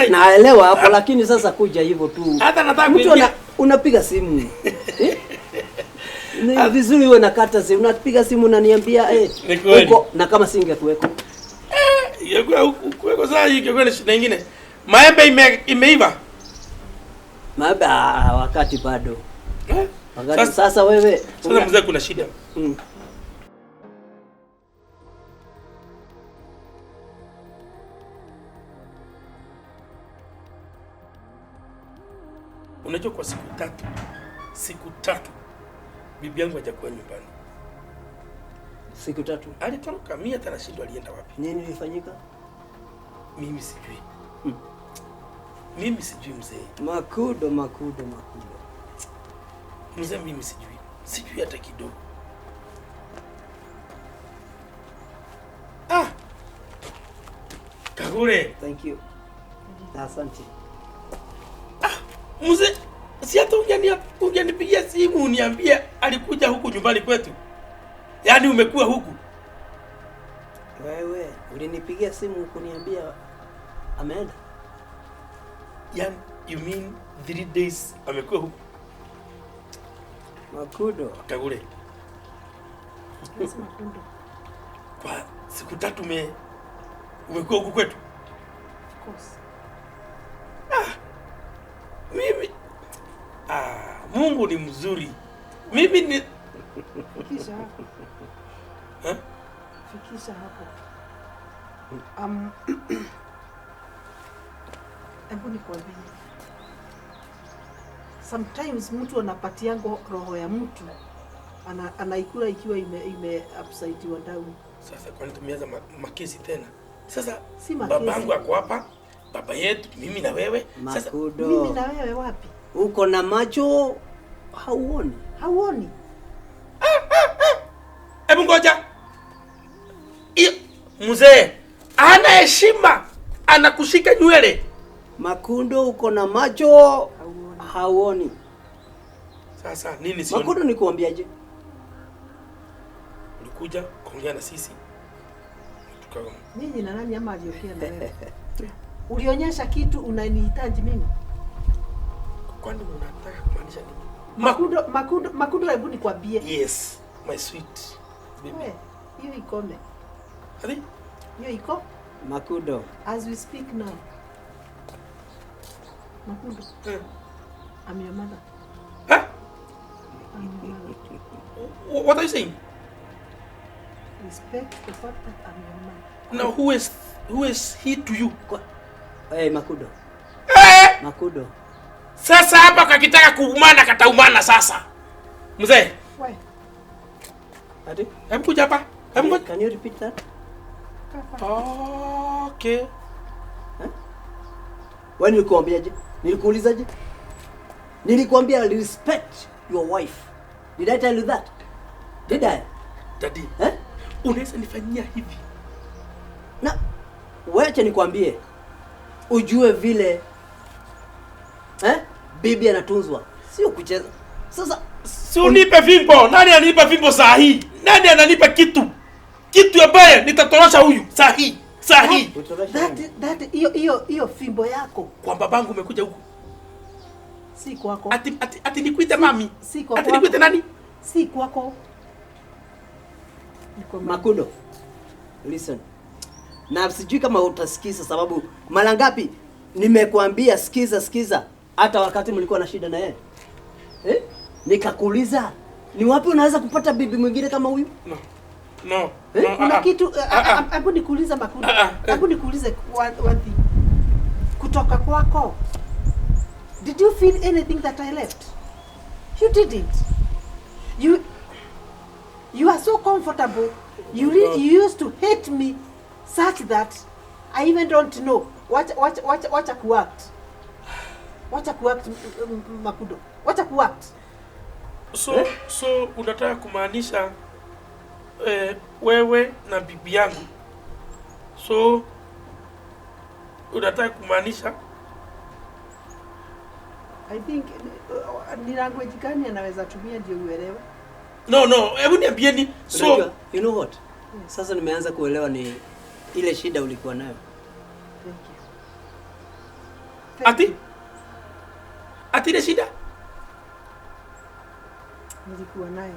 Naelewa hapo lakini sasa kuja hivyo tu. Hata nataka mtu unapiga simu. Ni vizuri uwe na kata simu. Unapiga simu unaniambia huko na kama singekuweko. Ingekuwa huko sasa ingekuwa ni shida nyingine. Maembe imeiva. Maembe wakati bado. Wakati sasa wewe sasa mzee kuna shida. Unajua kwa siku tatu bibi yangu hajakuwa nyumbani. Siku 3. Alitoroka, mimi hata nashindwa alienda wapi. Nini ilifanyika? Mimi sijui. Mimi sijui, mzee. Makudo, Makudo, Makudo. Mzee, mimi sijui. Sijui hata kidogo. Ah! Kagure, Thank you. Asante. Mzee, si hata ungenipigia simu uniambie alikuja huku nyumbani kwetu. Yaani umekuwa huku. Wewe ulinipigia simu kuniambia ameenda? Yaani you mean 3 days amekuwa huku? Makudo. Kagure, Yes, Makundo. kwa siku 3 umekuwa huku kwetu. Of course. Mimi, ah, Mungu ni mzuri. Mimi ni Fikisha hapo. Eh? Fikisha hapo. Hebu nikwambie. Sometimes mtu anapatiango roho ya mtu anaikula ikiwa ime upside down. Sasa kwani tumeanza makesi tena? Sasa Si makesi. babangu ako hapa, baba yetu, mimi na wewe. Sasa Makudo. Mimi na wewe wapi? Uko na macho hauoni. Hauoni? Hebu ngoja. Iyo, mzee ana heshima, anakushika nywele. Makundo, uko na macho Hauoni. hauoni. Sasa nini sioni? Makundo, nikuambiaje? Ulikuja kuongea na sisi tuka Nyinyi na nani ama aliongea na wewe? Ulionyesha kitu unanihitaji mimi? Kwani unataka kumaanisha nini? Makundo, Makundo, Makundo, hebu nikwambie. Yes, my sweet baby. We, hiyo ikome. Ati? Hiyo iko Makudo. as we speak now. Makundo, I'm your mother. Huh? I'm your mother. What are you saying? Respect the fact that I'm your mother. Now who is he to you? Hey, Makudo. Eh! Makudo. Sasa hapa kakitaka kuumana kataumana sasa. Mzee, We, Ati? hebu kuja hapa. Hebu ngoja. Can you repeat that? kaa. Okay. Wewe nilikuambiaje? Nilikuulizaje? Nilikuambia respect your wife. Did I tell you that? Did I? Daddy, Eh? unaweza nifanyia hivi? Na wacha nikwambie, ujue vile, eh, bibi anatunzwa, sio kucheza. Sasa Si unipe fimbo. Nani ananipa fimbo saa hii? Nani ananipa kitu? Kitu ambaye nitatorosha huyu saa hii. Saa hii. Utorosha That nani? that hiyo fimbo yako Kwa babangu umekuja huku. si kwako. Ati nikuite mami. Si kwa Ati kwako. nikuite nani? Si kwako. Ni kwa mama. Makudo, listen. Na sijui kama utasikiza, sababu mara ngapi nimekuambia sikiza, sikiza, hata wakati mlikuwa na shida na yeye, eh? Nikakuuliza ni wapi unaweza kupata bibi mwingine kama huyu? No. No. Eh? No, Kuna ah, ah. kitu Ah, ah. hebu nikuulize Makudo. Ah, ah, eh. Hebu nikuulize one thing. Kutoka kwako. Did you feel anything that I left? You didn't. You are so comfortable. You used to hate me such that I even don't know. Wacha kuact. Wacha kuact, Makudo. Wacha kuact. So unataka kumaanisha, wewe na bibi yangu, so unataka kumaanisha I think ni language gani anaweza tumia ndio uelewe? No, hebu niambieni, so Unajua, you know what? Sasa nimeanza kuelewa ni ile shida ulikuwa nayo. Thank you. Thank Ati you. ati ile shida Nilikuwa nayo.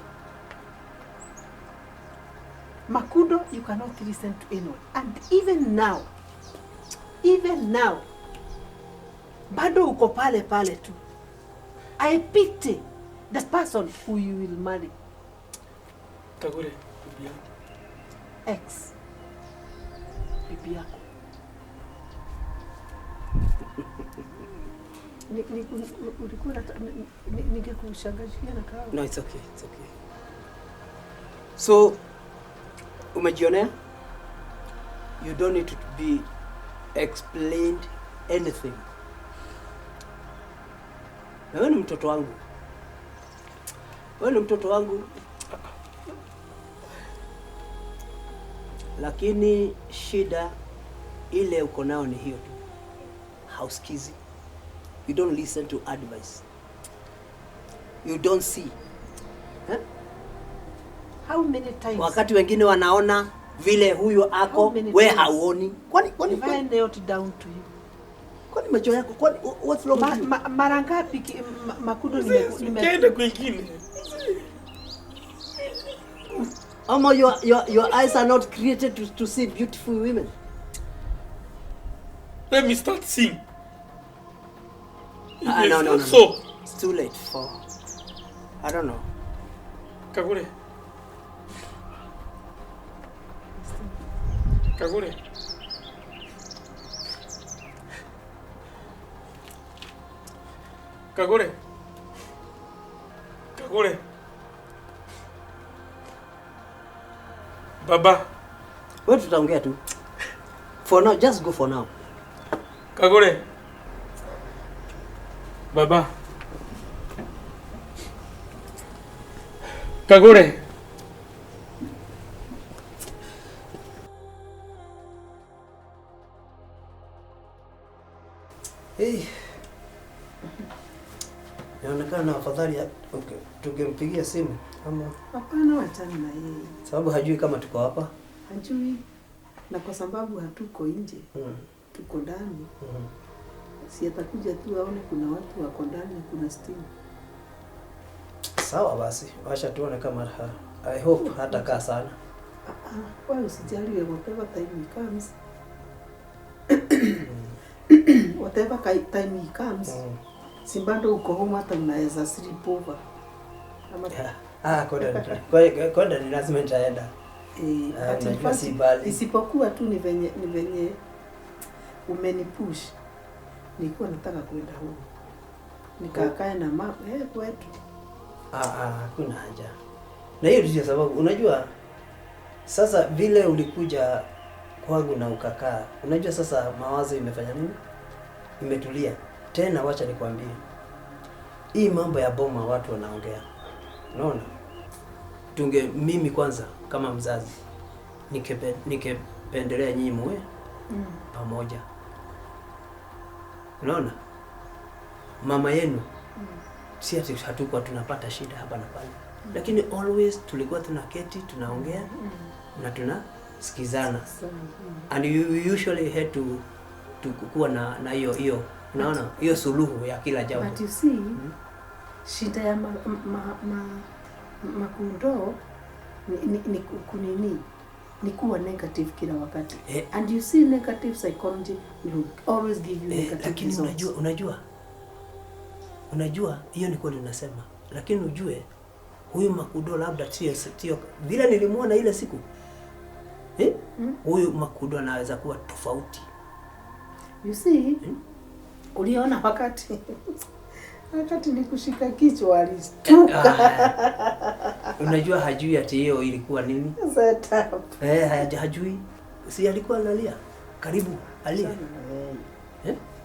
Makudo, you cannot listen to anyone. And even now, even now, bado uko pale pale tu. I pity the person who you will marry. Kagure, bibi yangu. Ex. Bibi yako. Ulikuwa ningekushangazia na kahawa. No, it's okay, it's okay. So umejionea? You don't need to be explained anything. Na wewe ni mtoto wangu. Wewe ni mtoto wangu. Lakini shida ile uko nayo ni hiyo tu. Hausikizi. You don't listen to advice. You don't see. Eh? How many times? Wakati wengine wanaona vile huyu ako, we hauoni. Kwani I knelt down to you? Kwani macho yako, kwani what's wrong with you? Mara ngapi Makudo nimeenda kwingine? Ama your eyes are not created to see beautiful women. Let me start seeing. No. So it's too late for, I don't know. Kagure. Kagure. Kagure. Kagure. Baba. Wewe tutaongea tu. For now, just go for now. Kagure. Baba. Kagure. Hey. Inaonekana afadhali okay, tungempigia simu ama hapana, wachana na yeye. Sababu hajui kama tuko hapa. Hajui. Na kwa sababu hatuko nje. Tuko ndani. Si atakuja tu aone kuna watu wako ndani, kuna stima. Sawa basi, wacha tuone kama I hope hatakaa sana. Wewe usijali, whatever time he comes. Whatever time he comes. Si bado uko home, hata unaweza sleep over. Ama kwenda ni lazima nitaenda. Isipokuwa tu ni venye umenipush. Nilikuwa nataka kwenda huko. Nikakae na mama kwetu. Hakuna haja. Na hiyo ndio sababu unajua sasa vile ulikuja kwangu na ukakaa. Unajua sasa mawazo imefanya nini? Imetulia. Tena wacha nikwambie. Hii mambo ya boma watu wanaongea. Unaona? Tunge mimi kwanza kama mzazi ningependelea nyinyi muwe pamoja. Unaona? Mama yenu si ati hatukuwa tunapata shida hapa na pale. Lakini always tulikuwa tunaketi, tunaongea na tunasikizana. And you usually had to kuwa na hiyo unaona hiyo suluhu ya kila jambo. But you see, shida ya Makundo ni kunini ni kuwa negative kila wakati. And you see negative psychology will always give you negative lakini results. Unajua hiyo ni kweli unasema. Lakini ujue huyu Makudo labda sio vile nilimuona ile siku. Huyu Makudo anaweza kuwa tofauti. You see, uliona wakati nikushika kichwa alistuka. Unajua hajui ati hiyo ilikuwa nini? Set up. Hajui. Si alikuwa analia. Karibu alia.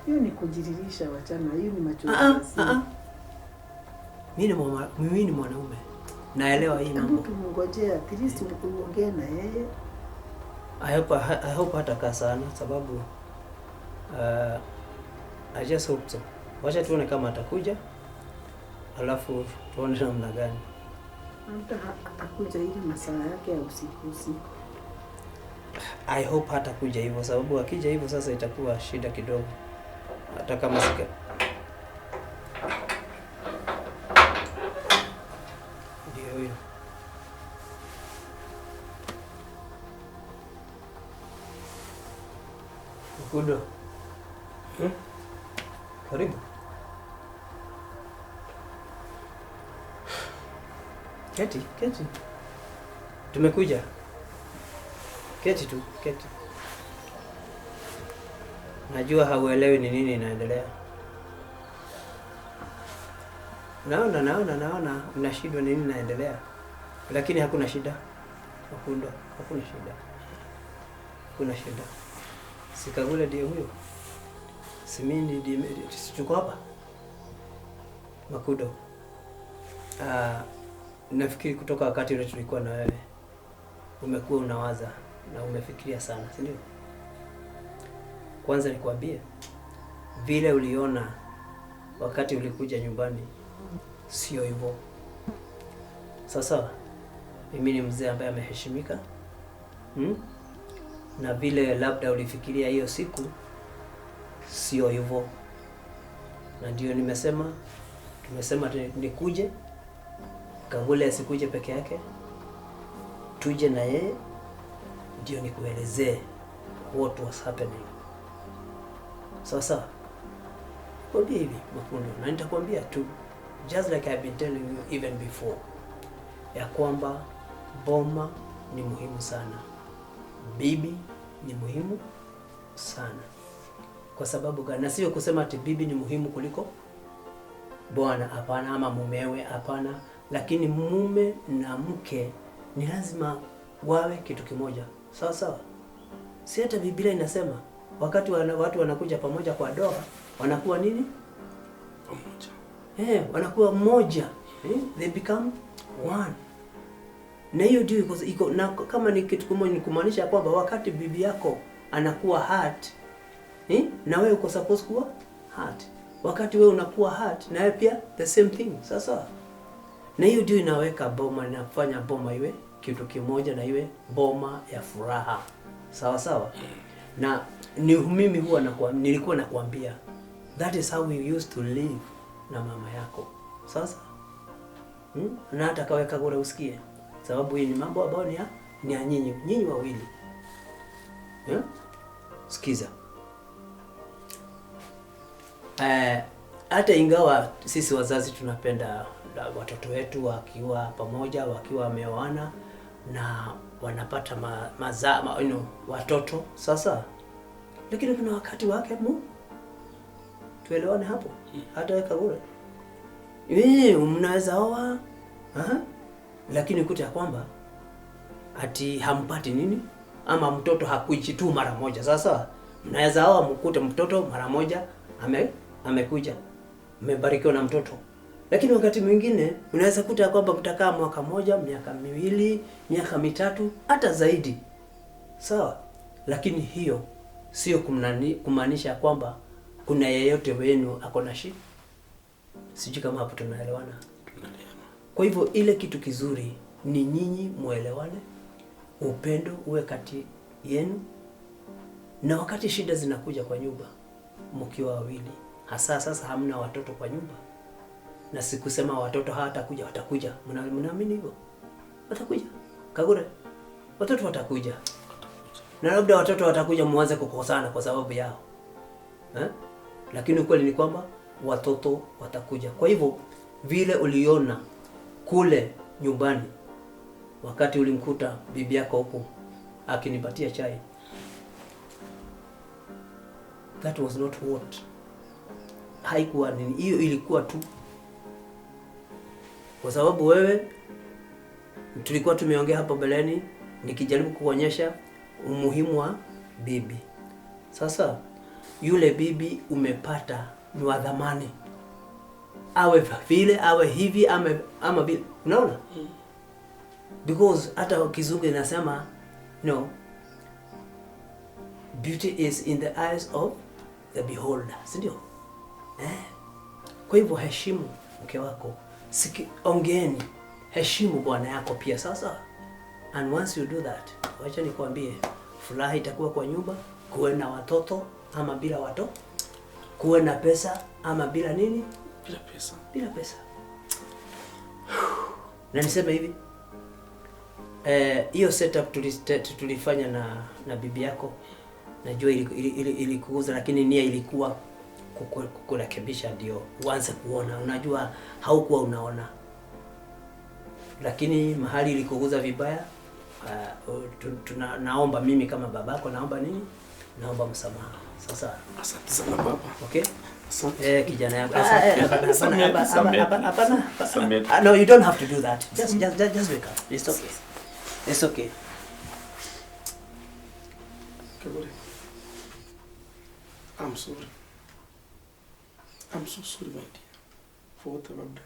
Hiyo ni kujiririsha, wachana. Hiyo ni machozi. Mimi ni mwanaume. Naelewa hii mambo. Hebu tumngojee at least uongee na yeye. I hope hatakaa sana sababu I just hope so. Wacha tuone kama atakuja. Alafu tuone namna gani. Atakuja ile masaa yake ya usiku usiku. I hope hatakuja hivyo sababu akija hivyo sasa itakuwa shida kidogo. Hata kama sika. Ndio huyo. Makudo. Karibu. Keti. Tumekuja. Keti tu, keti. Najua hauelewi ni nini inaendelea. Naona mnashindwa nini naendelea. Lakini hakuna shida. Makundo, hakuna shida. Hakuna shida. Sikagule ndiye huyo. Simini ndiye tuko hapa. Makudo. Nafikiri kutoka wakati ule tulikuwa na wewe umekuwa unawaza na umefikiria sana, si ndio? Kwanza nikwambie vile uliona wakati ulikuja nyumbani sio hivyo. Sasa mimi ni mzee ambaye ameheshimika. Na vile labda ulifikiria hiyo siku sio hivyo. Na ndio tumesema nikuje. Kagule asikuje peke yake, tuje na yeye ndio nikuelezee what was happening. Sasa kwambia hivi Makundo, na nitakwambia tu just like I've been telling you even before, ya kwamba boma ni muhimu sana, bibi ni muhimu sana. Kwa sababu gani? Na sio kusema ati bibi ni muhimu kuliko bwana, hapana, ama mumewe, hapana. Lakini mume na mke ni lazima wawe kitu kimoja. Sawa sawa. Si hata Biblia inasema wakati watu wanakuja pamoja kwa doa wanakuwa nini? Pamoja. Wanakuwa mmoja. They become one. Na hiyo ndio iko na kama ni kitu kimoja, ni kumaanisha kwamba wakati bibi yako anakuwa hurt, na wewe uko supposed kuwa hurt. Wakati wewe unakuwa hurt, na wewe pia the same thing. Sawa sawa. Na hiyo ndio inaweka boma, inafanya boma iwe kitu kimoja na iwe boma ya furaha. Sawa sawa. Na ni mimi huwa nilikuwa nakuambia that is how we used to live na mama yako. Sawa sawa. Na hata kaweka kule usikie. Sababu hii ni mambo ambayo ni ya nyinyi wawili. Sikiza. Hata ingawa sisi wazazi tunapenda watoto wetu wakiwa pamoja, wakiwa wameoana na wanapata watoto sasa, lakini kuna wakati wake tuelewane hapo. Hata weka bure. Mnaweza oa, lakini ukuta ya kwamba ati hampati nini ama mtoto hakuji tu mara moja. Sasa mnaweza oa mkute mtoto mara moja amekuja, mmebarikiwa na mtoto. Lakini wakati mwingine unaweza kuta kwamba mtakaa mwaka moja, miaka miwili, miaka mitatu, hata zaidi. Sawa? Lakini hiyo sio kumaanisha kwamba kuna yeyote wenu ako na shida. Sijui kama hapo tunaelewana. Kwa hivyo ile kitu kizuri ni nyinyi muelewane, upendo uwe kati yenu, na wakati shida zinakuja kwa nyumba mkiwa wawili, hasa sasa hamna watoto kwa nyumba. Na sikusema watoto hawatakuja, watakuja. Mnaamini hivyo? Watakuja. Kagure. Watoto watakuja. Na labda watoto watakuja muanze kukosana kwa sababu yao. Lakini ukweli ni kwamba watoto watakuja. Kwa hivyo vile uliona kule nyumbani wakati ulimkuta bibi yako huko akinipatia chai, that was not what. Haikuwa nini, hiyo ilikuwa tu kwa sababu wewe, tulikuwa tumeongea hapo mbeleni nikijaribu kuonyesha umuhimu wa bibi. Sasa yule bibi umepata ni wa dhamani. Awe vile, awe hivi, ama vile. Unaona? Because hata kizungu inasema, no, beauty is in the eyes of the beholder. Si ndio? Kwa hivyo heshimu mke wako. Ongeeni, heshimu bwana yako pia sasa. And once you do that, wacha nikwambie, furaha itakuwa kwa nyumba, kuwe na watoto ama bila watoto, kuwe na pesa ama bila nini? Bila pesa. Bila pesa. Na niseme hivi, hiyo setup tulifanya na bibi yako, najua ilikuuza, lakini nia ilikuwa kukurekebisha ndio uanze kuona. Unajua haukuwa unaona. Lakini mahali ilikuuza vibaya, naomba mimi kama babako, naomba nini? Naomba msamaha. Sasa asante sana baba. Okay? Asante. Eh, kijana yangu. Asante. Ah, eh, hapana, hapana, hapana, hapana, hapana. Samehe. Ah, no, you don't have to do that. Just wake up. It's okay. It's okay. Kagore, I'm sorry. I'm so sorry, my dear, for what I've done.